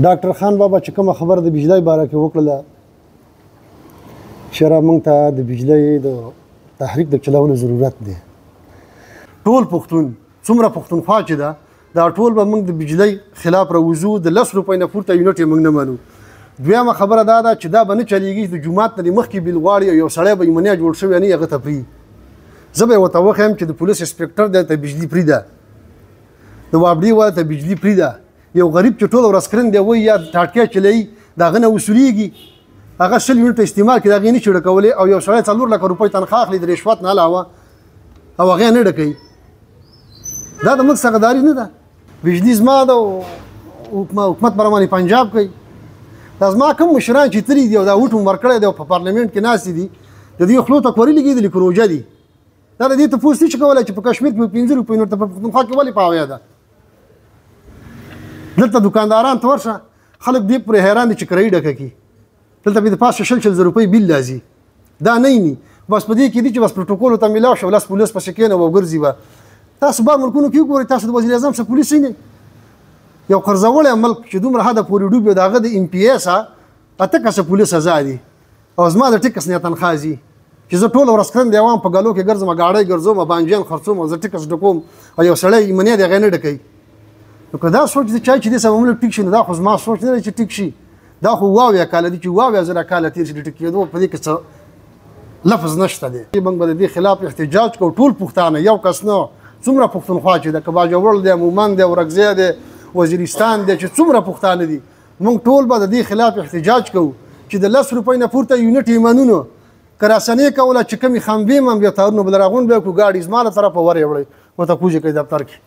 ډاکټر خان بابا چې کومه خبره د بجلی باره کې وکړله چې را موږ ته د بجلی د تحریک د چلولو ضرورت دی. ټول پښتون څومره پښتونخوا چې ده دا ټول به موږ د بجلی خلاف راوځو، د 10 روپۍ نه پورته یونټ یې موږ نه منو. دویمه خبره دا ده چې دا به نه چلېږي چې د جومات نه دې مخکې بیل غواړي او یو سړی به ایمنیا جوړ شوی نه هغه ته پرېږدي. زه به یې ورته وښیم چې د پولیس انسپکټر دی ته بجلي پرېږده، د وابډې والا ته بجلي پرېږده. یو غریب چې ټوله ورځ کرن دی وایي یا ټاټکی چلوي د هغه نه وصولېږي، هغه 20 یونټه استعمال کړي د هغې نه شي ډکولی، او یو سړی 4 لکه روپۍ تنخوا اخلي د رشوت نه علاوه او هغه یې نه ډکوي. دا د موږ څخه غداري نه ده. بجلي زما ده او حکومت به راباندې پنجاب کوي. دا زما کوم مشران چې تللي دي او دا ووټ مو ورکړی دی او په پارلمنټ کې ناست دي، د دوی خولو ته کوري لګېدلي کروجه دي. دا د دې تپوس نه شي کولی چې په کشمیر کې 5 روپۍ نور ته په پښتونخوا کې ولې پاویه ده. دلته دکانداران ته ورشه خلک دې پرې حیران دي چې کرایي ډکه کړي، دلته به د پاسه 20 20 زره روپۍ بیل راځي. دا نه ویني، بس په دې کې دي چې بس پروتوکولو ته میلاو شو، لس پولیس پسې کښېنه او ګرځي به. تاسو بار ملکونو کې وګورئ، تاسو د وزیر اعظم څخه پولیس نه یو قرضولی ملک چې دومره حده پورې ډوب دی، د هغه د ایم پي ایس 8 کسه پولیس سزا دي او زما د ټیکس نه تنخوا ځي چې زه ټوله ورځ کرن دی عوام په ګلو کې ګرځم، ګاډۍ ګرځوم، بانجان خرڅوم، زه ټیکس ډکوم او یو سړی ایمنی دی هغه نه ډکوي. نو که دا سوچ د چا چې دې سبا ملک ټیک شي، نو دا خو زما سوچ نه دی چې ټیک شي. دا خو 70 کاله دي چې 70 زره کاله تېر شي د ټیک کېدو په دې کې څه لفظ نشته دی. موږ به د دې خلاف احتجاج کوو، ټول پښتانه یو کس نه، څومره پښتونخوا چې ده، که باجوړ دی، مومند دی، اورکزی دی، وزیرستان دی، چې څومره پښتانه دي، موږ ټول به د دې خلاف احتجاج کوو چې د 10 روپۍ نه پورته یونټ یې منونو. که راسنې کوله چې کومې خمبې ممبې تارونه به راغونډ به کړو، ګاډي زما له طرفه ور یې وړئ ورته کوزې کوي دفتر کې.